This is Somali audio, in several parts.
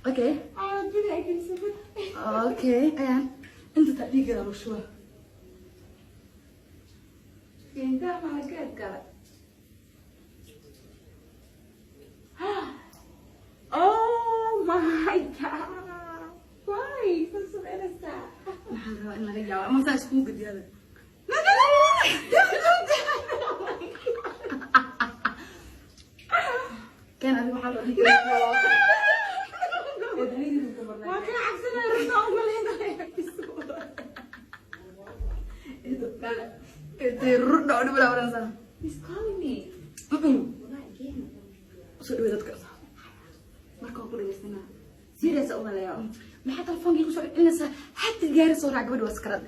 Okay. Okay, ayaan inta taa dhiiggeeda lagu shuba. Intaa malageed gala. Oh my God. Why? Saan sameynaysaa? Maxaan rabaa in laga yaabo ama saa iskugu gediyada. Kan adiga waxaa loo dhihi. Waa kaa cabsanaya, runta u malaynaya. Rudha oo dhibla oransa. He's calling me. Wallahi again. Soo dhaweey dadka. Marka waa ku dhageysanaa. Serious u maleeyo. Maxaa telefonkii kusoo celinaysaa? Hata gaari soo raac, gabadhi waa sakrad.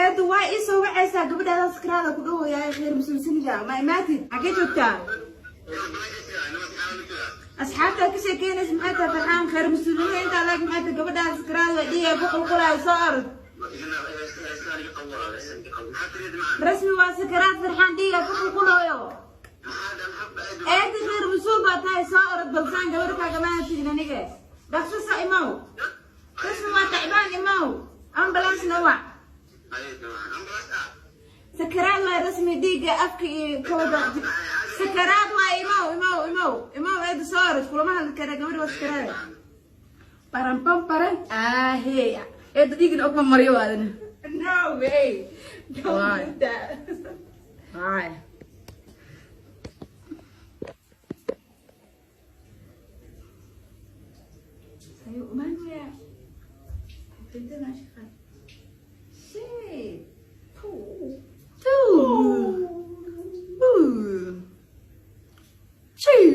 Eedu, waa ii soo wacaysaa, gabadhaada sakraada ku dhahoyaa. Khayr musulsiniga ma imaatid? Xagee joogtaa? Asxaabtaa ka sheekeynaysa maxay tahay, Farxaan? Khayr musulminiga intaa laag maxay tahay? Gabadhaada sakraada dhiiga ku qulqulaayo, soo orod. Rasmi waa sakaraad, Farxaan, dhiiga ku qulqulaayo. Eeda, khayr mas-uul baa tahay, soo orod. Balsaan gabadh kaagamaana tegin aniga. Dhaqso soo imaw. Rasmi waa tacbaan, imaw. Ambulance na wac. Sakaraad waa rasmi, dhiigga afka iyo kawada sakaraad waa. Imaw, imaw, imaw, imaw. Eeda, soo orod, kulama hadli kara, gabadh waa sakaraad. Paran pam paran. Ahey. Eeda, dhiigna ogma mariyo waadana. No way. Don't Why? do that. Why? Sayo umaanaya. Inta meesha qaad. Shit. Two. Two. Two. Two.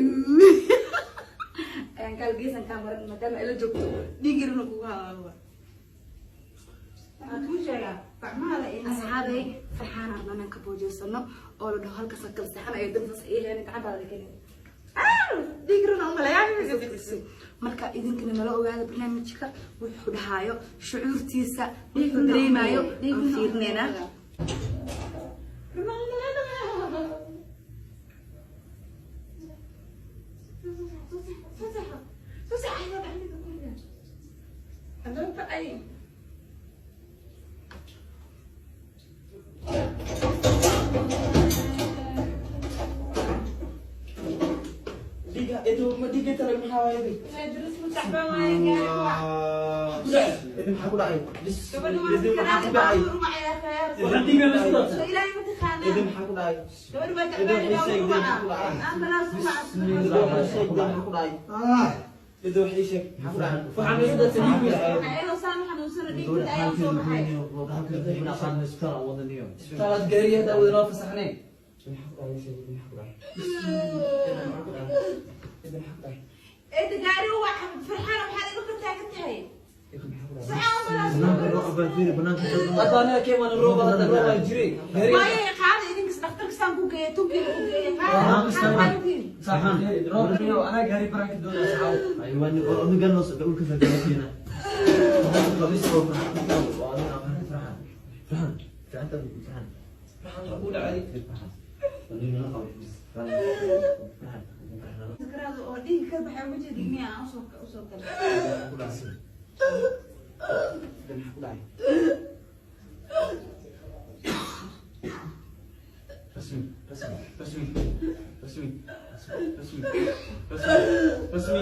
Ayaan kaal geesan kaa maran maadaama ay la joogto, dhiig yarna kugu halaabo. Waxaan kuu sheegaa gacmaha la iimaanaya. Asxaabay, Farxaan arna inaan ka boojeysano oo la dhaho halkaas kala seexan ay dantaas ay heleen gacantaada la keenay. Dhiig run u maleeyaa. Marka idinkana nala ogaada barnaamijka wuxuu dhahaayo, shucuurtiisa wuxuu dareemayo aan fiirineynaa. Run u maleynaya. Soo seexo, aniga guriga. Haddaba bacay. Dhiiga edo, ma dhiiga talag, maxaa waaye? Idris ma tacbaan waaye, gaari wac. Edo, maxaa ku dhacay? Gabadha waa Edo, maxaa ku sakaraad, dhacay? baabuur wacaya, khayaar. Soo Ilaahay ma taqaanaa. Edo, maxaa ku dhacay? Gabadha waa tacbaan, baabuur waca. Ambulance waca. Edo, waxay sheeg, maxaa ku dhacay? Edo, waxay sheeg, maxaa ku dhacay? Waxaan iga datay dhiig. Ayadoo saan u xanuunsano dhiigga ayaa soo baxay. Isbitaalaad gaariga hadda wadanoo fasaxneen. Maxaa ku dhacay? Sheeg, maxaa ku dhacay? Edo, maxaa ku dhacay? Edo, maxaa ku dhacay? Eeda, gaari u wac. Farxaan, waxaad iga taagan tahay. Edo, maxaa ku dhacay? Saxa, ambulance. Hadda anaga keemaan rooba, hadda rooba jiray gaariga. Waaye, qaada idinkas dhakhtarka saan ku geeya, tunkiina ku geeya. Qaada, maxaad qaadatiin? Roob iyo anaa gaari baraan ka doonaya, saxaabo. Waxaan ku dhacay. Sakaraada oo dhiigga ka baxay uma jeedin miya? Aan usoo galay. Edo, maxaa ku dhacay? Rasmi, rasmi, rasmi, rasmi, rasmi, rasmi,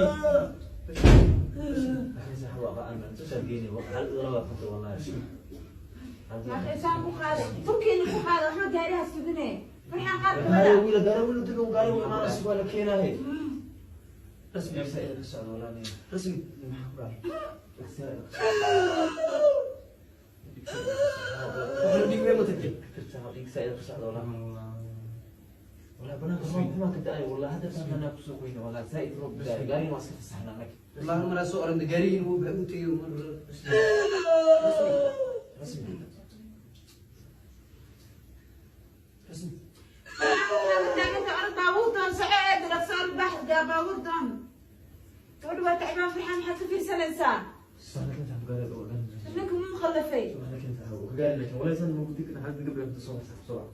rasmi. Saan ku qaaday, tunkiina ku qaaday, waxba gaariha sugine. Farxaan, qaad gabadha. Rasmi. Rasmi, maxaa ku dhacay? Waxaan dhiig meel ma tagtay. والله بنات ما كنت اي والله هدف انا كسوق وين والله زائد روب قارين واسف صحنا لك. Wallaahi maraa soo oranda gaarigiin wuu u tegay mar. رسمي. Rasmi. Farxaan, taaganta orod, baabuurtan soco. Eeda, dhaqso, orod, bax baabuurtan. Gabadha waa tacbaan. Farxaan, maxaad ka fiirsanaysaa? سبحانك انت قاري. Ninka muu khallafay? سبحانك انت قاري لك ولا يسلم ممكن حد قبل بسرعه بسرعه.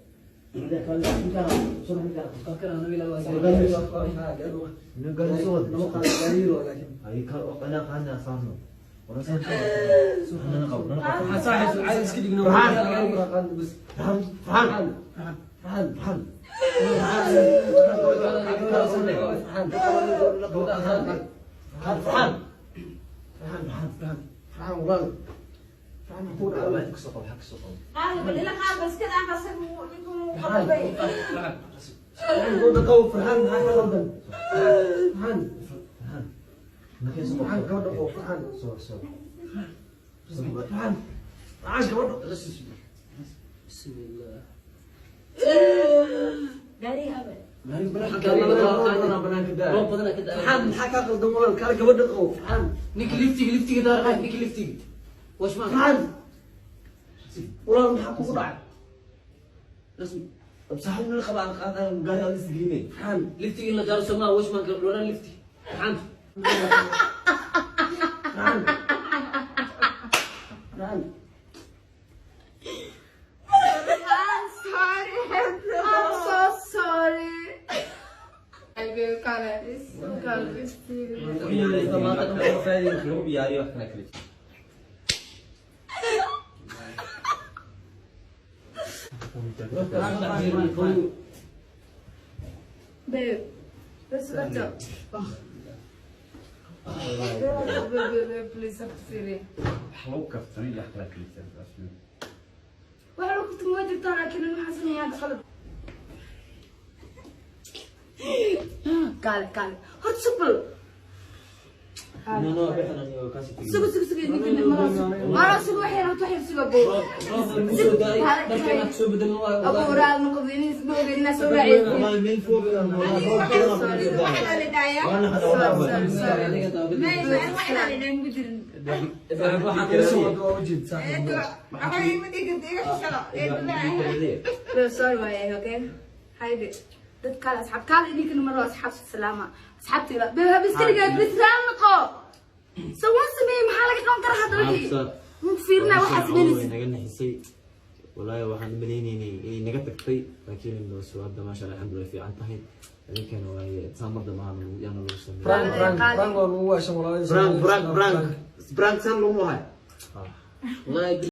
Babe, بس بتو. Please fiiri. Waxa lagu kaftan waa jirtaa laakiin waxaan sameeyaa qalad. Kaale kaale. Horta sug bal. Sugu sugu sugu ninkan mara sugu waxay rabto waxay sugu abo. Abo raal ma qabin isma ogin na soo raacay. Dad kale asxaab kale idinkan maro asxaab salaama asxaabtayda bes kaligaa bes raal noqo sawaan sameeyey maxaa laga qaban karaa hadda wixii mun fiirnaa waxaa sameynaysid naga nixisay walaahi waxaan umaleynay inay naga tagtay laakiin soo hadda maasha Allah alxamdulillah fiican tahay idinkana waaye saamarda maahan yaana lagu sameeyey. Prank, prank, prank, prank, prank, san lagu hayo.